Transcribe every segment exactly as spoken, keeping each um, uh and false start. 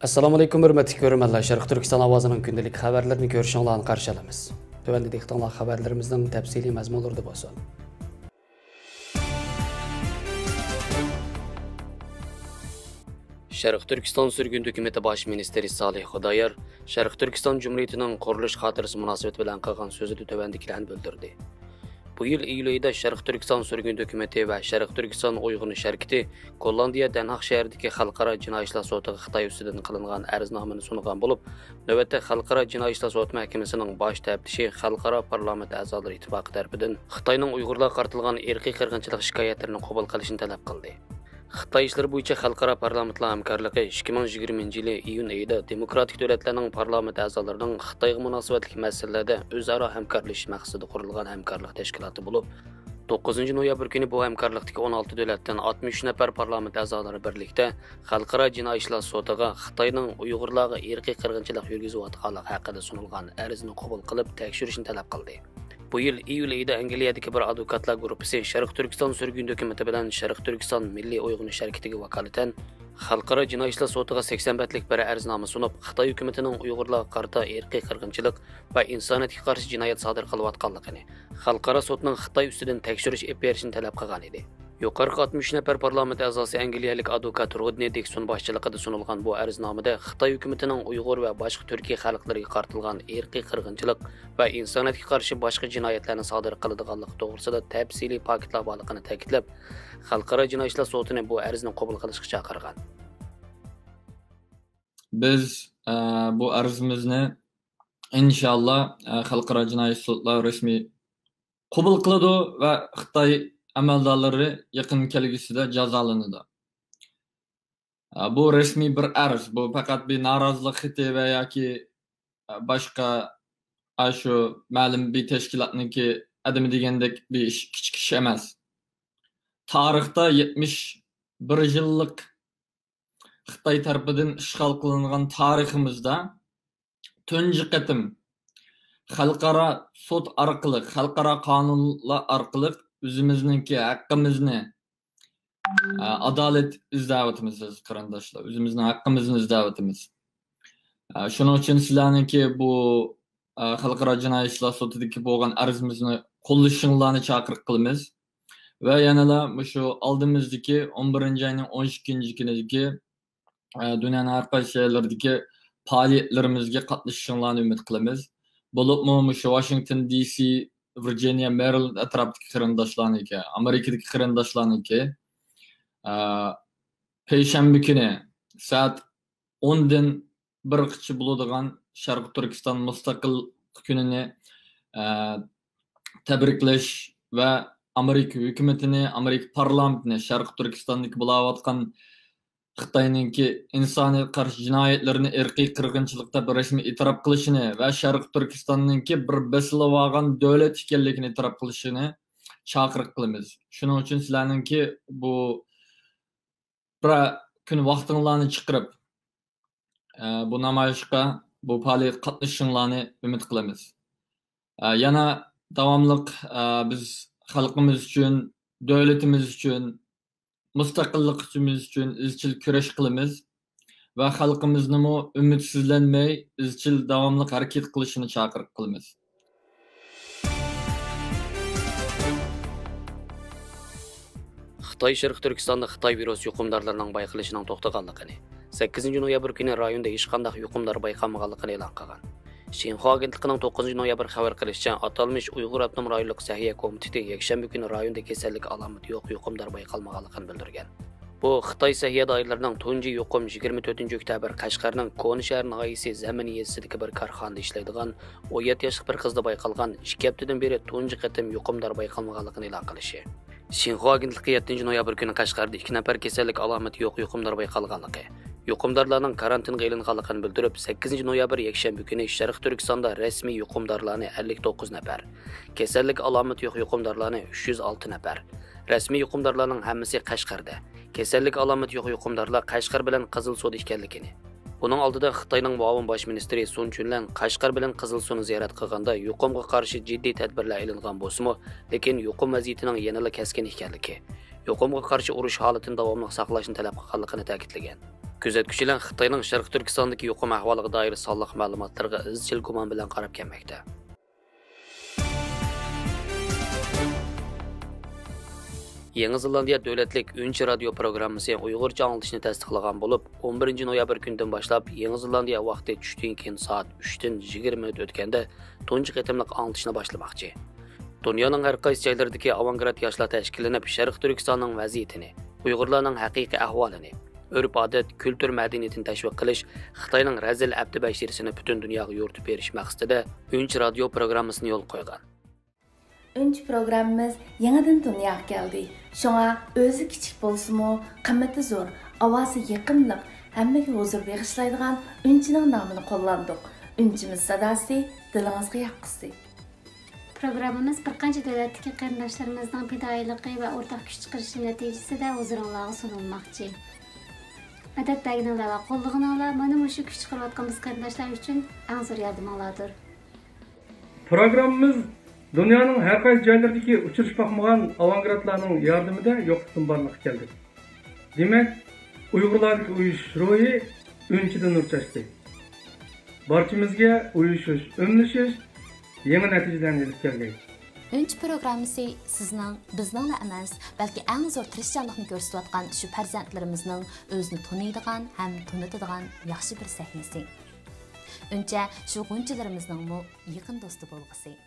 ئەسسالامۇئەلەيكۇم، ھۆرمەتلىك كۆرۈرمەنلەر. شەرقىي تۈركىستان ئاۋازىنىڭ كۈندىلىك خەۋەرلىرىنى كۆرۈشۈڭلارنى قارشى ئالىمىز. تۆۋەندە دىققىتىڭلار خەۋەرلىرىمىزنىڭ تەپسىلىي مەزمۇنلىرىدا بولسۇن. شەرقىي تۈركىستان سۈرگۈن ھۆكۈمىتى باش مىنىستىرى سالىھ خۇدايار شەرقىي تۈركىستان جۇمھۇرىيىتىنىڭ قۇرۇلۇش خاتىرىسى مۇناسىۋىتى بىلەن قىلغان سۆزىدە تۆۋەندىكىلەرنى بىلدۈردى. بۇ يىل ئىيۇل ئېيىدا شەرقىي تۈركىستان سۈرگۈن ھۆكۈمىتى ۋە شەرقىي تۈركىستان ئويغىنىش ھەرىكىتى گوللاندىيە دەنھاق شەھىرىدىكى خەلقئارا جىنايى ئىشلار سوتىغا خىتاي ئۈستىدىن قىلىنغان ئەرزنامىنى سۇنغان بولۇپ، نۆۋەتتە خەلقئارا جىنايى ئىشلار سوت مەھكىمىسىنىڭ باش تەپتىشى خەلقئارا پارلامېنت ئەزالىرى ئىتتىپاقى تەرىپىدىن خىتاينىڭ ئۇيغۇرلارغا قارىتىلغان ئىرقىي قىرغىنچىلىق شىكايەتلىرىنى قوبۇل قىلىشنى تەلەپ قىلدى. خىتاي ئىشلىرى بويىچە خەلقئارا پارلامېنتلار ھەمكارلىقى ئىككى مىڭ يىگىرمىنچى يىلى ئىيۇن ئېيىدا دېموكراتىك دۆلەتلەرنىڭ پارلامېنت ئەزالىرىنىڭ خىتايغا مۇناسىۋەتلىك مەسىلىلەردە ئۆزئارا ھەمكارلىشىش مەقسىتىدە قۇرۇلغان ھەمكارلىق تەشكىلاتى بولۇپ، توققۇزىنچى نويابىر كۈنى بۇ ھەمكارلىقتىكى ئون ئالتە دۆلەتتىن ئاتمىش ئۈچ نەپەر پارلامېنت ئەزالىرى بىرلىكتە خەلقئارا جىنايى ئىشلار سوتىغا خىتاينىڭ ئۇيغۇرلارغا ئىرقىي قىرغىنچىلىق يۈرگۈزۈۋاتقانلىقى ھەققىدە سۇنۇلغان ئەرزنى قوبۇل قىلىپ تەكشۈرۈشنى تەلەپ قىلدى. بۇ يىل ئىيۇل ئېيىدا ئەنگلىيەدىكى بىر ئادۋوكاتلار گۇرۇپپىسى شەرقىي تۈركىستان سۈرگۈن ھۆكۈمىتى بىلەن شەرقىي تۈركىستان مىللىي ئويغىنىش ھەرىكىتىگە ۋاكالىتەن خەلقئارا جىنايى ئىشلار سوتىغا سەكسەن بەتلىك بىر ئەرزنامە سۇنۇپ، خىتاي ھۆكۈمىتىنىڭ ئۇيغۇرلارغا قارىتا ئىرقىي قىرغىنچىلىق ۋە ئىنسانىيەتكە قارشى جىنايەت سادىر قىلىۋاتقانلىقىنى، خەلقئارا سوتنىڭ خىتاي ئۈستىدىن تەكشۈرۈش ئېلىپ بېرىشىنى تەلەپ قىلغان ئىدى. يۇقىرىقى ئاتمىش ئۈچ نەپەر پارلامېنت ئەزاسى ئەنگلىيەلىك ئادۋوكات رودنى دىكسون باشچىلىقىدا سۇنۇلغان بۇ ئەرزنامىدە خىتاي ھۆكۈمىتىنىڭ ئۇيغۇر ۋە باشقا تۈركىي خەلقلەرگە قارىتىلغان ئىرقىي قىرغىنچىلىق ۋە ئىنسانىيەتكە قارشى باشقا جىنايەتلەرنى سادىر قىلىدىغانلىقى توغرىسىدا تەپسىلىي پاكىتلار بارلىقىنى تەكىتلەپ، خەلقئارا جىنايى ئىشلار سوتىنى بۇ ئەرزنى قوبۇل قىلىشقا چاقىرغان. بىز، ئە، بۇ ئەرزىمىزنى، ئىنشاللا، ئە، خەلقئارا جىنايى سوتلار رەسمىي قوبۇل قىلىدۇ ۋە خىتاي ئەمەلدارلىرى يېقىن كەلگۈسىدە جازالىنىدۇ. ئە، بۇ رەسمىي بىر ئەرز، بۇ پەقەت بىر نارازىلىق خېتى ۋە ياكى، ئە، باشقا، ئە، شۇ مەلۇم بىر تەشكىلاتنىڭكى ئادىمى دېگەندەك بىر ئىش، كىچىك ئىش ئەمەس. تارىختا يەتمىش بىر يىللىق خىتاي تەرىپىدىن ئىشغال قىلىنغان تارىخىمىزدا تۇنجى قېتىم خەلقئارا سوت ئارقىلىق، خەلقئارا قانۇنلار ئارقىلىق ئۆزىمىزنىڭكى ھەققىمىزنى، ئە، ئادالەت ئىزدەۋاتىمىز، ئەزىز قېرىنداشلار. ئۆزىمىزنىڭ ھەققىمىزنى ئىزدەۋاتىمىز. ئە، شۇنىڭ ئۈچۈن سىلەرنىڭكى بۇ، ئە، خەلقئارا جىنايى ئىشلار سوتىدىكى بولغان ئەرزىمىزنى قوللىشىڭلارنى چاقىرىق قىلىمىز. ۋە يەنىلا مۇشۇ ئالدىمىزدىكى ئون بىرىنچى ئاينىڭ ئون ئىككىنچى كۈنىدىكى، ئە، دۇنيانىڭ ھەر قايسى جايلىرىدىكى پائالىيەتلىرىمىزگە قاتنىشىشىڭلارنى ئۈمىد قىلىمىز. بولۇپمۇ مۇشۇ ۋاشىنگتون دى سى، ۋىرجىنىيە، مېرىلاند ئەتراپىدىكى قېرىنداشلارنىڭكى، ئامېرىكىدىكى قېرىنداشلارنىڭكى، ئە، پەيشەنبە كۈنى سائەت ئوندىن بىرغىچە بولىدىغان شەرقىي تۈركىستان مۇستەقىللىق كۈنىنى، ئە، تەبرىكلەش ۋە ئامېرىكا ھۆكۈمىتىنى، ئامېرىكا پارلامېنتىنى شەرقىي تۈركىستاندىكى بولاۋاتقان خىتاينىڭكى ئىنسانىيەتكە قارشى جىنايەتلىرىنى ئىرقىي قىرغىنچىلىق دەپ رەسمىي ئېتىراپ قىلىشىنى ۋە شەرقىي تۈركىستاننىڭكى بىر بېسىلىۋالغان دۆلەت ئىكەنلىكىنى ئېتىراپ قىلىشىنى چاقىرىق قىلىمىز. شۇنىڭ ئۈچۈن سىلەرنىڭكى بۇ بىرەر كۈن ۋاقتىڭلارنى چىقىرىپ، ئە، بۇ نامايىشقا، بۇ پائالىيەتكە قاتنىشىشىڭلارنى ئۈمىد قىلىمىز. ئە، يەنە داۋاملىق، ئە، بىز خەلقىمىز ئۈچۈن، دۆلىتىمىز ئۈچۈن، مۇستەقىللىقىمىز ئۈچۈن ئىزچىل كۈرەش قىلىمىز ۋە خەلقىمىزنىمۇ ئۈمىدسىزلەنمەي، ئىزچىل داۋاملىق ھەرىكەت قىلىشىنى چاقىرىق قىلىمىز. خىتاي شەرقىي تۈركىستاندا خىتاي ۋىرۇس يۇقۇمدارلىرىنىڭ بايقىلىشىنىڭ توختىغانلىقىنى، سەككىزىنچى نويابىر كۈنى رايوندا ھېچقانداق يۇقۇمدار بايقالمىغانلىقىنى ئېلان قىلغان. شىنخۇا ئاگېنتلىقىنىڭ توققۇزىنچى نويابىر خەۋەر قىلىشىچە، ئاتالمىش ئۇيغۇر ئاپتونوم رايونلۇق سەھىيە كومىتېتى يەكشەنبە كۈنى رايوندا كېسەللىك ئالامىتى يوق يۇقۇمدار بايقالمىغانلىقىنى بىلدۈرگەن. بۇ خىتاي سەھىيە دائىرىلىرىنىڭ تۇنجى يۇقۇم يىگىرمە تۆتىنچى ئۆكتەبىر قەشقەرنىڭ كونىشەھەر ناھىيەسى زەمىن يېزىسىدىكى بىر كارخانىدا ئىشلەيدىغان ئون يەتتە ياشلىق بىر قىزدا بايقالغان ئىككى ھەپتىدىن بېرى تۇنجى قېتىم يۇقۇمدار بايقالمىغانلىقىنى ئېلان قىلىشى. شىنخۇا ئاگېنتلىقى يەتتىنچى نويابىر كۈنى قەشقەردە ئىككى نەپەر كېسەللىك ئالامىتى يوق يۇقۇمدار بايقالغانلىقى، يۇقۇمدارلارنىڭ كارانتىنغا ئېلىنغانلىقىنى بىلدۈرۈپ، سەككىزىنچى نويابىر يەكشەنبە كۈنى شەرقىي تۈركىستاندا رەسمىي يۇقۇمدارلارنى ئەللىك توققۇز نەپەر، كېسەللىك ئالامىتى يوق يۇقۇمدارلارنى ئۈچ يۈز ئالتە نەپەر، رەسمىي يۇقۇمدارلارنىڭ ھەممىسى قەشقەردە، كېسەللىك ئالامىتى يوق يۇقۇمدارلار قەشقەر بىلەن قىزىلسۇدا ئىكەنلىكىنى، بۇنىڭ ئالدىدا خىتاينىڭ مۇئاۋىن باش مىنىستىرى سۇن چۈنلەن قەشقەر بىلەن قىزىلسۇنى زىيارەت قىلغاندا، يۇقۇمغا قارشى جىددىي تەدبىرلەر ئېلىنغان بولسىمۇ، لېكىن يۇقۇم ۋەزىيىتىنىڭ يەنىلا كەسكىن ئىكەنلىكى، يۇقۇمغا قارشى ئۇرۇش ھالىتىنى داۋاملىق ساقلاشنى تەلەپ قىلغانلىقىنى تەكىتلىگەن. كۆزەتكۈچىلەر خىتاينىڭ شەرقىي تۈركىستاندىكى يۇقۇم ئەھۋالىغا دائىر سانلىق مەلۇماتلىرىغا ئىزچىل گۇمان بىلەن قاراپ كەلمەكتە. يېڭى زېلاندىيە دۆلەتلىك ئۈنچە رادىيو پروگراممىسى ئۇيغۇرچە ئاڭلىتىشنى تەستىقلىغان بولۇپ، ئون بىرىنچى نويابىر كۈنىدىن باشلاپ يېڭى زېلاندىيە ۋاقتى چۈشتىن كېيىن سائەت ئۈچتىن يىگىرمە مىنۇت ئۆتكەندە تۇنجى قېتىملىق ئاڭلىتىشنى باشلىماقچى. دۇنيانىڭ ھەر قايسى جايلىرىدىكى ئاۋانگارت ياشلار تەشكىللىنىپ، شەرقىي تۈركىستاننىڭ ۋەزىيىتىنى، ئۇيغۇرلارنىڭ ھەقىقىي ئەھۋالىنى، ئۆرپ-ئادەت، كۈلتۈر مەدەنىيىتىنى تەشۋىق قىلىش، خىتاينىڭ رەزىل ئەپتى بەشىرىسىنى پۈتۈن دۇنياغا يورۇتۇپ بېرىش مەقسىتىدە ئۈنچە رادىيو پروگراممىسىنى يولغا قويغان. ئۈنچە پروگراممىمىز يېڭىدىن دۇنياغا كەلدى. شۇڭا ئۆزى كىچىك بولسىمۇ، قىممىتى زور، ئاۋازى يېقىملىق، ھەممىگە ھۇزۇر بېغىشلايدىغان ئۈنچىنىڭ نامىنى قوللاندۇق. ئۈنچىمىز ساداسى، دىلىڭىزغا ياققۇسى. پروگراممىمىز بىر قانچە دۆلەتتىكى قېرىنداشلىرىمىزنىڭ پىدائىيلىقى ۋە ئورتاق كۈچ چىقىرىشى نەتىجىسىدە ھۇزۇرۇڭلارغا سۇنۇلماقچى. مەدەت بەرگىنىڭلار ۋە قوللىغىنىڭلار مانا مۇشۇ كۈچ چىقىرىۋاتقان بىز قېرىنداشلار ئۈچۈن ئەڭ زور ياردىمىڭلاردۇر. پروگراممىمىز دۇنيانىڭ ھەر قايسى جايلىرىدىكى ئۇچرىشىپ باقمىغان ئاۋانگارتلارنىڭ ياردىمىدە يوقلۇقتىن بارلىققا كەلدى. دېمەك، ئۇيغۇرلاردىكى ئۇيۇشۇش روھى ئۈنچىدە نۇر چاچتى. بارچىمىزگە ئۇيۇشۇش، ئۈنلىشىش يېڭى نەتىجىلەرنى ئېلىپ كەلگەي. ئۈنچە پروگراممىسى سىزنىڭ، بىزنىڭلا ئەمەس، بەلكى ئەڭ زور تىرىشچانلىقنى كۆرسىتىۋاتقان شۇ پەرزەنتلىرىمىزنىڭ ئۆزىنى تونۇيدىغان ھەم تونۇتىدىغان ياخشى بىر سەھنىسى. ئۈنچە شۇ غۇنچىلىرىمىزنىڭمۇ يېقىن دوستى بولغۇسى.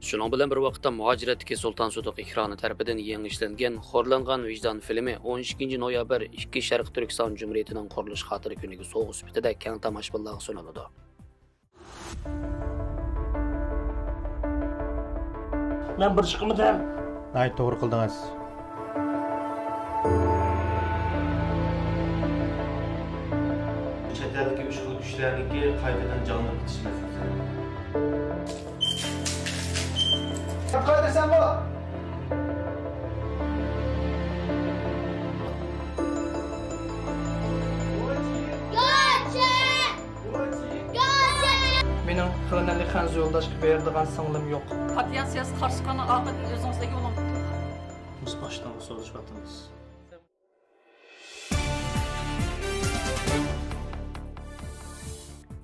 شۇنىڭ بىلەن بىر ۋاقىتتا، مۇھاجىرەتتىكى سۇلتان سۇدۇق ئېكرانى تەرىپىدىن يېڭى ئىشلەنگەن خورلانغان ۋىجدان فىلىمى ئون ئىككىنچى نويابىر ئىككى شەرقىي تۈركىستان جۇمھۇرىيىتىنىڭ قۇرۇلۇش خاتىرە كۈنىگە سوۋغا سۈپىتىدە كەڭ تاماشىبىنلارغا سۇنۇلىدۇ. مەن بىر چىقىمدىم. ناھايىتى توغرا قىلدىڭىز. چەت ئەلدىكى ئۈچ خىل كۈچلەرنىڭكى قايتىدىن جانلىنىپ كېتىش مەسىلىسى. قايتىسەن بۇ؟ مېنىڭ خېلىنەللى خەنزۇ يولداشقا بېرىدىغان سىڭلىم يوق. پارتىيە سىياسىي قارشى چىققاننىڭ ئاقىۋىتىنى ئۆزىڭىز ئىگە بولۇڭ. مۇسۇ باشتىن سورىشىۋاتىمىز.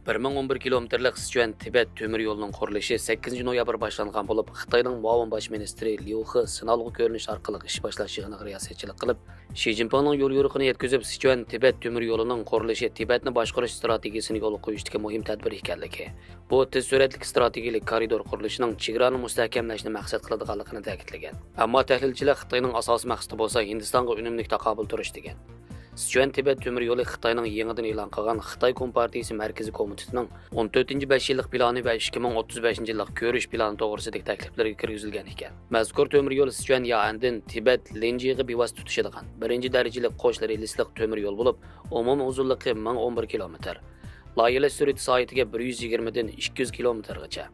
بىر مىڭ ئون بىر كىلومېتىرلىق سىچۈەن تىبەت تۆمۈر يولىنىڭ قۇرۇلۇشى سەككىزىنچى نويابىر باشلانغان بولۇپ، خىتاينىڭ مۇئاۋىن باش مىنىستىرى ليۇ خې سىنالغۇ كۆرۈنۈش ئارقىلىق ئىش باشلاش يىغىنىغا رىياسەتچىلىك قىلىپ، شى جىنپىڭنىڭ يوليورۇقىنى يەتكۈزۈپ، سىچۈەن تىبەت تۆمۈر يولىنىڭ قۇرۇلۇشى تىبەتنى باشقۇرۇش ئىستراتېگىيىسىنى يولغا قويۇشتىكى مۇھىم تەدبىر ئىكەنلىكى، بۇ تېز سۈرئەتلىك ئىستراتېگىيەلىك كارىدور قۇرۇلۇشىنىڭ چېگرانى مۇستەھكەملەشنى مەقسەت قىلىدىغانلىقىنى تەكىتلىگەن. ئەمما تەھلىلچىلەر خىتاينىڭ ئاساسىي مەقسىتى بولسا ھىندىستانغا ئۈنۈملۈك تاقابىل تۇرۇش دېگەن. سىچۈەن تىبەت تۆمۈر يولى خىتاينىڭ يېڭىدىن ئېلان قىلغان خىتاي كومپارتىيىسى مەركىزىي كومىتېتىنىڭ ئون تۆتىنچى بەش يىللىق پىلانى ۋە ئىككى مىڭ ئوتتۇز بەشىنچى يىللىق كۆرۈش پىلانى توغرىسىدىكى تەكلىپلىرىگە كىرگۈزۈلگەن ئىكەن. مەزكۇر تۆمۈر يول سىچۈەن يائەندىن تىبەت لىنجىغا بېۋاسىتە تۇتىشىدىغان بىرىنچى دەرىجىلىك قوش رېلىسلىق تۆمۈر يول بولۇپ، ئومۇمىي ئۇزۇنلۇقى مىڭ ئون بىر كىلومېتىر. لايىھەلەش سۈرئىتى سائىتىگە بىر يۈز يىگىرمىدىن ئىككى يۈز كىلومېتىرغىچە.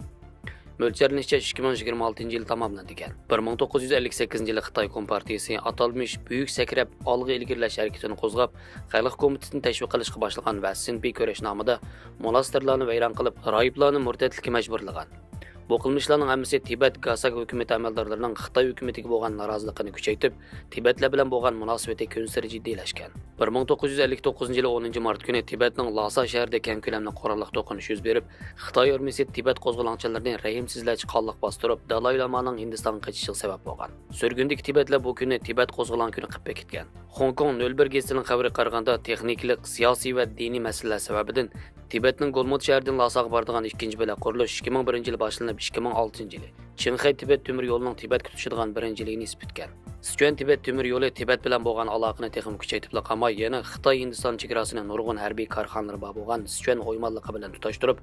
مۆلچەرلىنىشىچە، ئىككى مىڭ يىگىرمە ئالتىنچى يىلى تاماملىنىدىكەن. بىر مىڭ توققۇز يۈز ئەللىك سەككىزىنچى يىلى خىتاي كومپارتىيىسى ئاتالمىش بۈيۈك سەكرەپ ئالغا ئىلگىرىلەش ھەرىكىتىنى قوزغاپ، خەلق كومىتېتىنى تەشۋىق قىلىشقا باشلىغان ۋە سىنپىي كۈرەش نامىدا موناستىرلارنى ۋەيران قىلىپ، راھىبلارنى مۇرتەتلىككە مەجبۇرلىغان. بۇ قىلمىشلارنىڭ ھەممىسى تىبەت گاساك ھۆكۈمىتى ئەمەلدارلىرىنىڭ خىتاي ھۆكۈمىتىگە بولغان نارازىلىقىنى كۈچەيتىپ، تىبەتلەر بىلەن بولغان مۇناسىۋىتى كۈنسېرى جىددىيلەشكەن. بىر مىڭ توققۇز يۈز ئەللىك توققۇزىنچى يىلى ئونىنچى مارت كۈنى تىبەتنىڭ لاسا شەھىرىدە كەڭ كۆلەملىك قوراللىق توقۇنۇش يۈز بېرىپ، خىتاي ئارمىيىسى تىبەت قوزغىلاڭچىلىرىنى رەھىمسىزلەرچە قانلىق باستۇرۇپ، دالاي لامانىڭ ھىندىستانغا قېچىشىغا سەۋەب بولغان. سۈرگۈندىكى تىبەتلەر بۇ كۈننى تىبەت قوزغىلاڭ كۈنى قىلىپ بېكىتكەن. خوڭكوڭ نۆلبېر گېزىتىنىڭ خەۋىرىگە قارىغاندا، تېخنىكىلىق، سىياسىي ۋە دىنىي مەسىلىلەر سەۋەبىدىن تىبەتنىڭ گولمۇت شەھىرىدىن لاساغا بارىدىغان ئىككىنچى بۆلەك قۇرۇلۇش ئىككى مىڭ بىرىنچى يىلى باشلىنىپ، ئىككى مىڭ ئالتىنچى يىلى چىڭخەي تىبەت تۆمۈر يولىنىڭ تىبەتكە تۇتىشىدىغان بىرىنچى لىنىيىسى پۈتكەن. سىچۈەن تىبەت تۆمۈر يولى تىبەت بىلەن بولغان ئالاقىنى تېخىمۇ كۈچەيتىپلا قالماي، يەنە خىتاي ھىندىستان چېگراسىنى نۇرغۇن ھەربىي كارخانىلىرى بار بولغان سىچۈەن ئويمانلىقى بىلەن تۇتاشتۇرۇپ،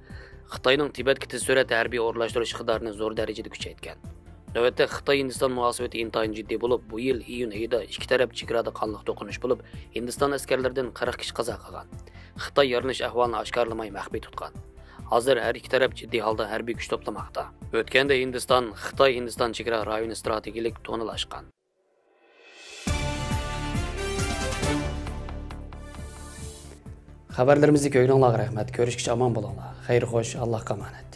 خىتاينىڭ تىبەتكە تېز سۈرئەتتە ھەربىي ئورۇنلاشتۇرۇش ئىقتىدارىنى زور دەرىجىدە كۈچەيتكەن. نۆۋەتتە خىتاي ھىندىستان مۇناسىۋىتى ئىنتايىن جىددىي بولۇپ، بۇ يىل ئىيۇن ئېيىدا ئىككى تەرەپ چېگرادا قانلىق توقۇنۇش بولۇپ، ھىندىستان ئەسكەرلىرىدىن قىرىق كىشى قازا قىلغان. خىتاي يارىلىنىش ئەھۋالىنى ئاشكارىلىماي مەخپىي تۇتقان. ھازىر ھەر ئىككى تەرەپ جىددىي ھالدا ھەربىي كۈچ توپلىماقتا. ئۆتكەندە ھىندىستان، خىتاي ھىندىستان چېگرا رايونى ئىستراتېگىيەلىك تونۇل ئاچقان. خەۋەرلىرىمىزنى كۆرگىنىڭلارغا رەھمەت. كۆرۈشكىچە ئامان بولۇڭلار. خەير خوش، ئاللاھقا ئامانەت.